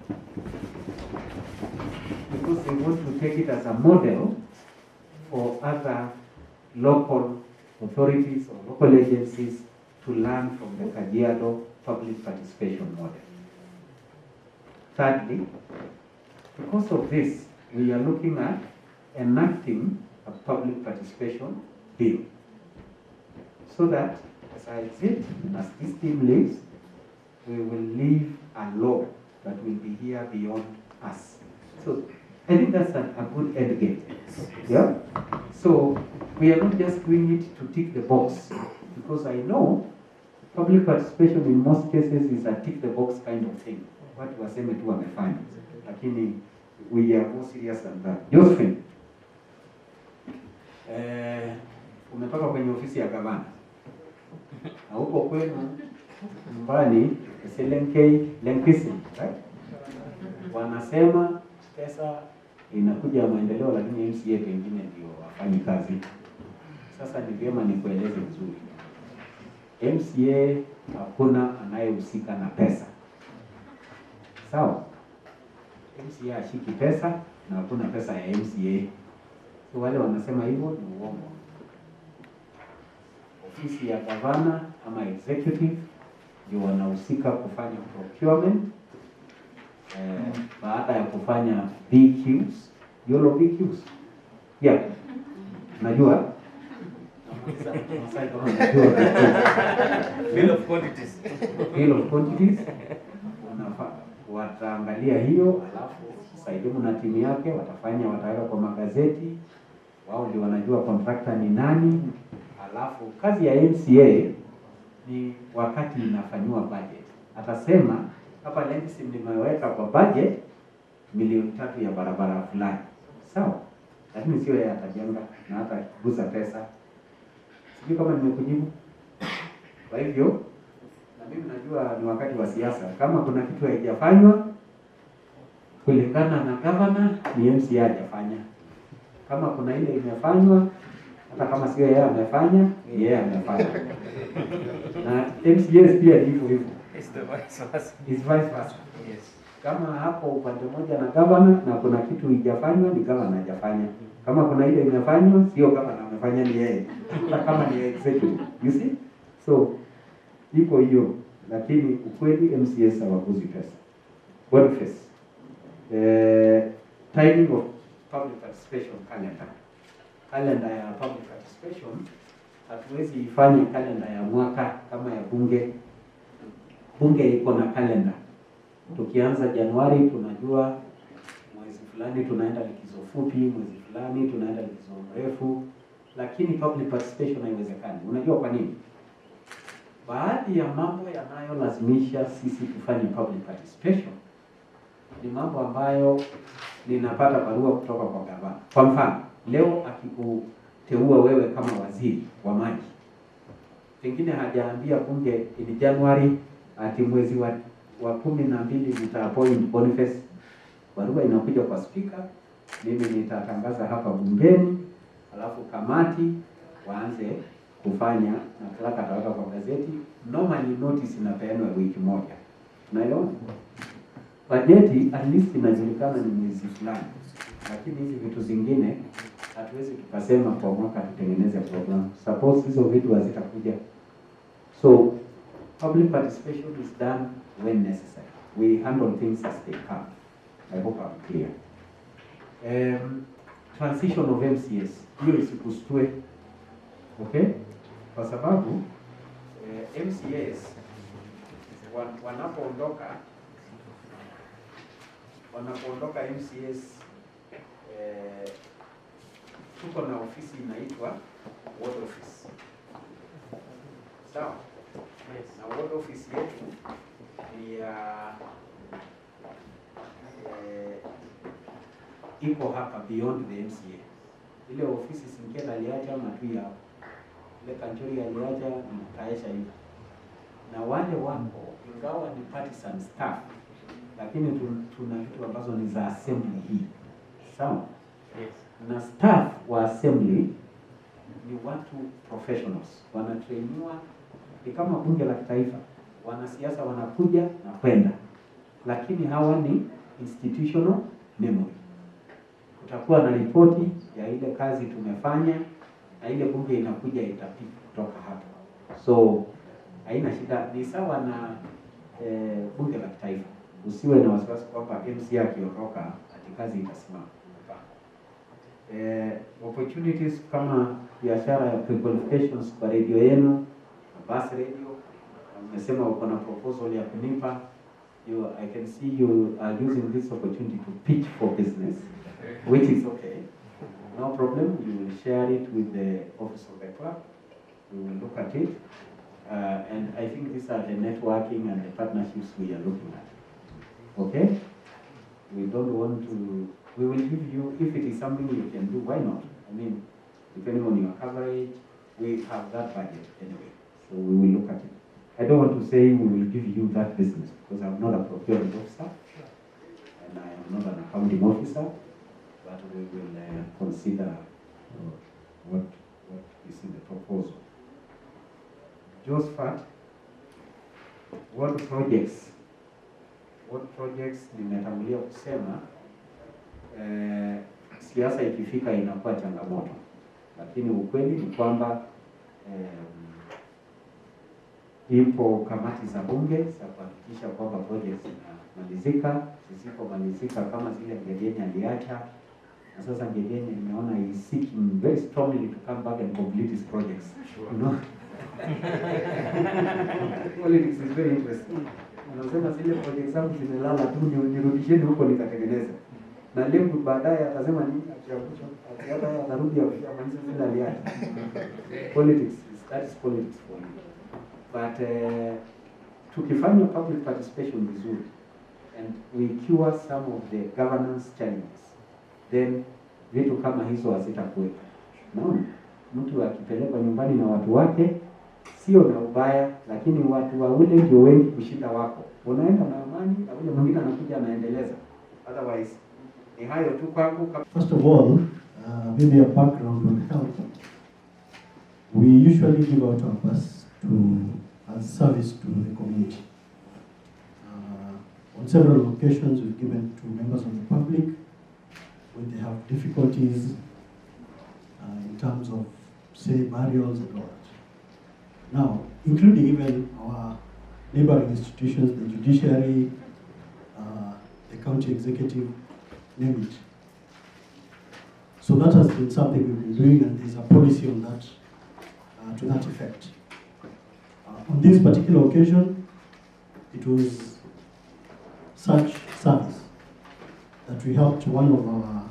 Because they want to take it as a model for other local authorities or local agencies to learn from the Kajiado public participation model. Thirdly, because of this, we are looking at enacting a public participation bill so that as I exit, as this team leaves, we will leave a law that will be here beyond us. So I think that's a good end game. Yeah? So we are not just doing it to tick the box, because I know Public participation in most cases is a tick the box kind of thing. Watu waseme tu wamefanya, lakini we are more serious than that. Josephine, umetoka kwenye ofisi ya gavana na huko kwenu nyumbani Selenkei Lenkisi, right? Wanasema pesa inakuja ya maendeleo, lakini MCA pengine ndio wafanyi kazi. Sasa ni vyema nikueleze vizuri, MCA hakuna anayehusika na pesa, sawa? MCA hashiki pesa na hakuna pesa ya MCA. So wale wanasema hivyo ni uongo. Ofisi ya gavana ama executive ndio wanahusika kufanya procurement, baada ya kufanya BQs, you know BQs? Yeah. Najua? Masai kama najua BQs. Bill of quantities. Bill of quantities. Wataangalia hiyo, alafu Saidimu na timu yake watafanya, wataweka kwa magazeti, wao ndio wanajua contractor ni nani. Alafu kazi ya MCA ni wakati inafanyiwa budget, atasema hapa Lensim nimeweka kwa budget 3 milioni ya barabara fulani, sawa, lakini sio yeye atajenga na hata kugusa pesa. Sijui kama nimekujibu. Kwa hivyo na mimi najua ni wakati wa siasa, kama kuna kitu haijafanywa kulingana na governor, ni MCA hajafanya. Kama kuna ile imefanywa, hata kama sio yeye amefanya, ni yeye amefanya. Na MCAs pia ni hivyo hivyo. It's the vice versa. It's vice versa. Yes. Kama hapo upande mmoja na governor na kuna kitu haijafanywa, ni governor hajafanya. Kama kuna ile imefanywa, sio governor amefanya, ni yeye. Hata kama ni executive. You see? So iko hiyo, lakini ukweli MCAs hawaguzi pesa. Boniface. Timing of public participation calendar. Calendar ya public participation hatuwezi ifanye calendar ya mwaka kama ya bunge. Bunge iko na calendar. Tukianza Januari tunajua mwezi fulani tunaenda likizo fupi, mwezi fulani tunaenda likizo mrefu, lakini public participation haiwezekani. Unajua kwa nini? Baadhi ya mambo yanayolazimisha sisi tufanye public participation ni mambo ambayo ninapata barua kutoka kwa gavana. Kwa mfano, leo akikuteua wewe kama waziri wa maji, pengine hajaambia bunge in January ati mwezi wa 12 nita appoint Boniface. Barua inakuja kwa spika, mimi nitatangaza hapa bungeni, alafu kamati waanze kufanya na clerk ataweka kwa gazeti. Normally notice inapeanwa wiki moja, unaelewa? Bajeti at least inajulikana ni mwezi fulani, lakini hizi vitu zingine hatuwezi tukasema kwa mwaka tutengeneze program. Suppose hizo vitu hazitakuja. So public participation is done when necessary. We handle things as they come. I hope I'm clear. Transition of MCAs, hiyo isikushtue, okay? Kwa sababu MCAs wanapoondoka MCAs, tuko na ofisi inaitwa ward office, sawa? Yes. Na ward office yetu ni ya iko hapa beyond the MCA. Ile ofisi Sinkela aliacha Matui hapo, ile Kanchori aliacha Kaesha hivi, na wale wako ingawa ni partisan staff, lakini tuna vitu ambazo ni za assembly hii, sawa? Yes. Na staff wa assembly ni watu professionals, wanatrainiwa, ni kama bunge la kitaifa. Wanasiasa wanakuja na kwenda, lakini hawa ni institutional memory. Kutakuwa na ripoti ya ile kazi tumefanya, na ile bunge inakuja itapick kutoka hapo, so haina shida, ni sawa na bunge la kitaifa. Usiwe na wasiwasi kwamba MCA akiondoka ati kazi itasimama. Hapana. Opportunities kama biashara ya pre-qualifications kwa radio yenu, Bas Radio, umesema uko na proposal ya kunipa. I can see you are using this opportunity to pitch for business, which is okay. No problem. You will share it with the office of the clerk. We will look at it. And I think these are the networking and the partnerships we are looking at. Okay? We don't want to, we will give you, if it is something you can do, why not? I mean, depending on your coverage, we have that budget anyway. So we will look at it. I don't want to say we will give you that business because I'm not a procurement officer and I am not an accounting officer, but we will consider what is in the proposal. Josephat, what projects? What projects nimetangulia kusema, siasa ikifika inakuwa changamoto, lakini ukweli ni kwamba ipo kamati za bunge za kuhakikisha kwamba projects zinamalizika. Zisipomalizika kama zile Ngegenya aliacha, na sasa Ngegenya nimeona is seeking very strongly to come back and complete his projects. Sure. You know? Politics is very interesting. Anasema zile projects zangu zimelala tu, nirudisheni huko nikatengeneza. Na lengo baadaye atasema nini? Akiacha atarudi amalize zile aliacha. Politics is, that is politics for you. But tukifanya public participation vizuri and we cure some of the governance challenges, then vitu kama hizo hazitakuwepo. Naona mtu akipelekwa nyumbani na watu wake, sio na ubaya, lakini watu wa ule ndio wengi kushinda wako. Unaenda na amani na ule mwingine anakuja anaendeleza. Otherwise ni hayo tu kwangu. First of all, maybe a background on health. We usually give out our bus to as service to the community. On several occasions, we've given to members of the public when they have difficulties in terms of, say, burials and all that. Now, including even our neighboring institutions, the judiciary, the county executive, name it. So that has been something we've been doing, and there's a policy on that, to that effect. On this particular occasion, it was such service that we helped one of our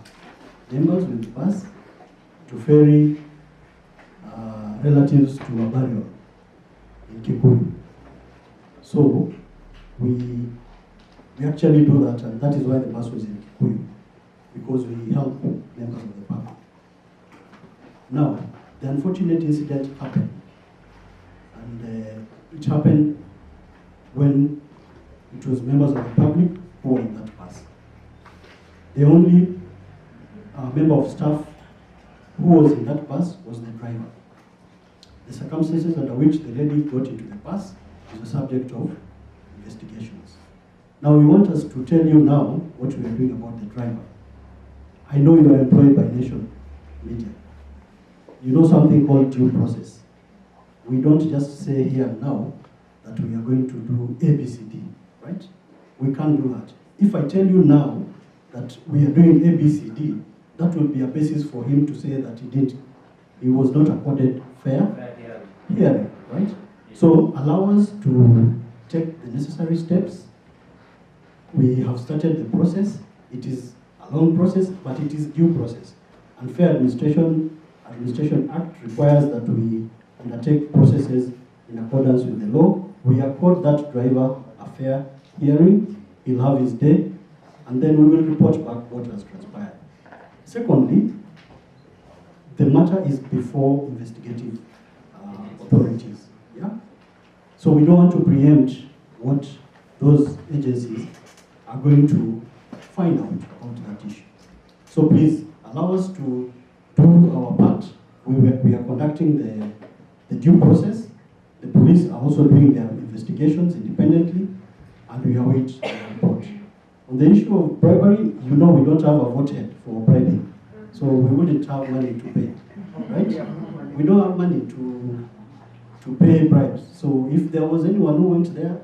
members with the bus to ferry relatives to a burial in Kikuyu. So we actually do that, and that is why the bus was in Kikuyu, because we help members of the public. Now, the unfortunate incident happened, and it happened when it was members of the public who were in that bus. The only member of staff who was in that bus was the driver. The circumstances under which the lady got into the bus is a subject of investigations. Now, you want us to tell you now what we are doing about the driver. I know you are employed by Nation Media. You know something called due process. We don't just say here and now that we are going to do A, B, C, D, right? We can't do that. If I tell you now that we are doing A, B, C, D, that will be a basis for him to say that he didn't, he was not accorded fair hearing, right? So allow us to take the necessary steps. We have started the process. It is a long process, but it is due process. And Fair Administration Act requires that we undertake processes in accordance with the law. We accord that driver a fair hearing. He'll have his day, and then we will report back what has transpired. Secondly, the matter is before investigative authorities. Yeah? So we don't want to preempt what those agencies are going to find out about that issue. So please allow us to do our part. We are conducting the due process. The police are also doing their investigations independently, and we await the report. On the issue of bribery, you know we don't have a vote head for bribing, so we wouldn't have money to pay, right? We don't have money to pay bribes. So if there was anyone who went there,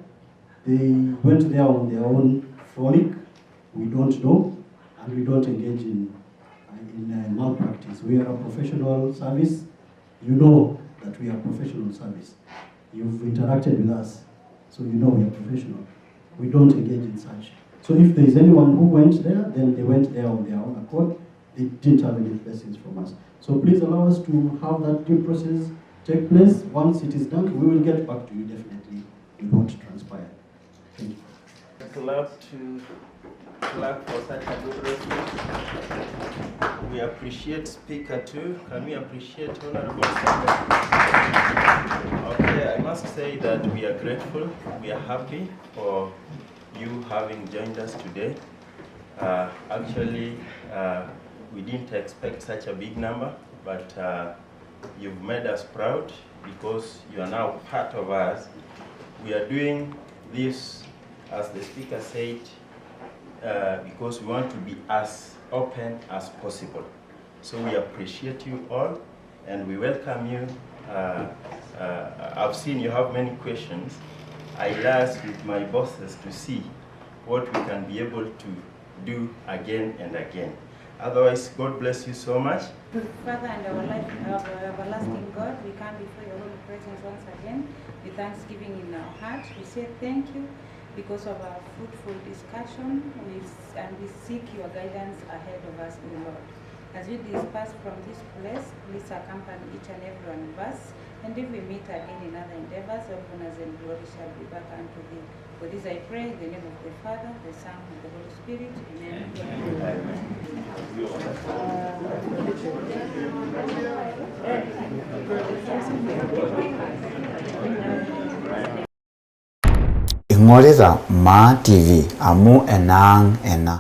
they went there on their own frolic. We don't know, and we don't engage in malpractice. We are a professional service. You know that we are professional service. You've interacted with us, so you know we are professional. We don't engage in such. So if there is anyone who went there, then they went there on their own accord. They didn't have any blessings from us. So please allow us to have that due process. take place. Once it is done, we will get back to you definitely with what transpired. Thank you. Clap to clap for such a good response. We appreciate speaker too. Can we appreciate Honorable Speaker? Okay, I must say that we are grateful. We are happy for you having joined us today. Actually, we didn't expect such a big number, but you've made us proud because you are now part of us. We are doing this, as the speaker said, because we want to be as open as possible. So we appreciate you all and we welcome you. I've seen you have many questions. I liaise with my bosses to see what we can be able to do again and again. Otherwise, God bless you so much. Father and our life, our everlasting God, we come before your holy presence once again with thanksgiving in our heart. We say thank you because of our fruitful discussion, and we seek your guidance ahead of us, O Lord. As we disperse from this place, please accompany each and every one of us, and if we meet again in other endeavors, all honors and glory shall be back unto thee. For this I pray in the name of the Father, the Son, and the Holy Spirit. Amen. Ing'orita Maa TV amu enaang' ena.